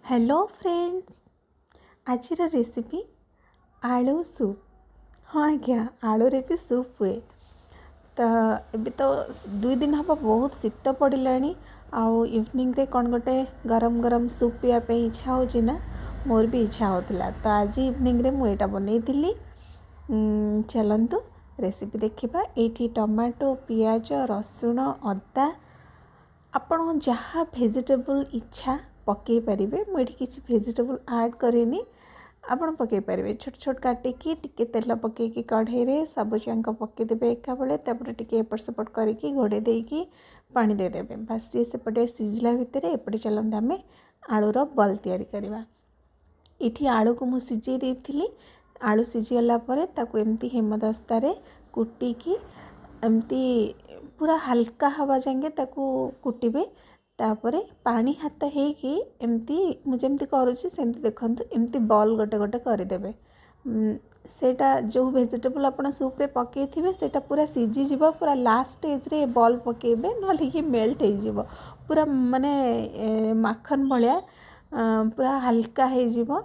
Hello friends, ଆଜିର recipe ଆଳୁ soup. ହଁ ଆଜ୍ଞା, ଆଳୁରେ ବି ସୁପ୍ ହୁଏ। ତ ଏବେ ତ 2 ଦିନ ହେବ ବହୁତ ଶୀତ ପଡ଼ିଲାଣି ଆଉ ଇଭିନିଂରେ କ'ଣ ଗୋଟେ ଗରମ ଗରମ ସୁପ୍ ପିଇବା ପାଇଁ ଇଚ୍ଛା ହେଉଛି ନା? ମୋର ବି ଇଚ୍ଛା ହେଉଥିଲା, ତ ଆଜି ଇଭିନିଂରେ ମୁଁ ଏଇଟା ବନେଇଥିଲି। ଚାଲନ୍ତୁ ରେସିପି ଦେଖିବା। ଏଇଠି ଟମାଟୋ, ପିଆଜ, ରସୁଣ, ଅଦା, ଆପଣ ଯାହା ଭେଜିଟେବୁଲ୍ ଇଚ୍ଛା ପକାଇ ପାରିବେ। ମୁଁ ଏଠି କିଛି ଭେଜିଟେବୁଲ୍ ଆଡ଼୍ କରିନି, ଆପଣ ପକାଇ ପାରିବେ। ଛୋଟ ଛୋଟ କାଟିକି, ଟିକେ ତେଲ ପକାଇକି କଢ଼େଇରେ ସବୁ ଯାକ ପକାଇଦେବେ ଏକାବେଳେ। ତାପରେ ଟିକେ ଏପଟ ସେପଟ କରିକି ଘୋଡ଼େଇ ଦେଇକି ପାଣି ଦେଇଦେବେ। ବାସ୍, ସିଏ ସେପଟେ ସିଝିଲା ଭିତରେ ଏପଟେ ଚାଲନ୍ତୁ ଆମେ ଆଳୁର ବଲ୍ ତିଆରି କରିବା। ଏଇଠି ଆଳୁକୁ ମୁଁ ସିଝେଇ ଦେଇଥିଲି। ଆଳୁ ସିଝିଗଲା ପରେ ତାକୁ ଏମିତି ହେମଦସ୍ତାରେ କୁଟିକି ଏମିତି ପୁରା ହାଲକା ହେବା ଯାଏଁକେ ତାକୁ କୁଟିବେ। ତାପରେ ପାଣି ହାତ ହେଇକି ଏମିତି ମୁଁ ଯେମିତି କରୁଛି ସେମିତି ଦେଖନ୍ତୁ, ଏମିତି ବଲ୍ ଗୋଟେ ଗୋଟେ କରିଦେବେ। ସେଇଟା ଯେଉଁ ଭେଜିଟେବୁଲ୍ ଆପଣ ସୁପ୍ରେ ପକାଇଥିବେ, ସେଇଟା ପୁରା ସିଝିଯିବ। ପୁରା ଲାଷ୍ଟ ଷ୍ଟେଜ୍ରେ ଏ ବଲ୍ ପକାଇବେ, ନହେଲେ ଇଏ ମେଲ୍ଟ ହେଇଯିବ ପୁରା, ମାନେ ମାଖନ ଭଳିଆ ପୁରା ହାଲକା ହେଇଯିବ।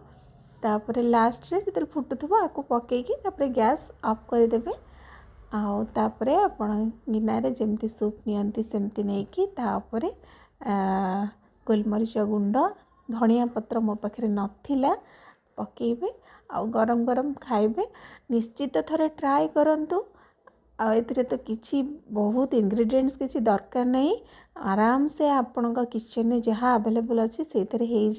ତାପରେ ଲାଷ୍ଟରେ ଯେତେବେଳେ ଫୁଟୁଥିବ, ଆକୁ ପକାଇକି ତାପରେ ଗ୍ୟାସ୍ ଅଫ୍ କରିଦେବେ। ଆଉ ତାପରେ ଆପଣ ଗିନାରେ ଯେମିତି ସୁପ୍ ନିଅନ୍ତି, ସେମିତି ନେଇକି ତା ଉପରେ ଗୋଲମରିଚ ଗୁଣ୍ଡ, ଧନିଆ ପତ୍ର ମୋ ପାଖରେ ନଥିଲା, ପକାଇବେ ଆଉ ଗରମ ଗରମ ଖାଇବେ। ନିଶ୍ଚିତ ଥରେ ଟ୍ରାଏ କରନ୍ତୁ। ଆଉ ଏଥିରେ ତ କିଛି ବହୁତ ଇନଗ୍ରିଡ଼ିଏଣ୍ଟସ୍ କିଛି ଦରକାର ନାହିଁ। ଆରାମସେ ଆପଣଙ୍କ କିଚେନରେ ଯାହା ଆଭେଲେବୁଲ୍ ଅଛି, ସେଇଥିରେ ହେଇଯିବ।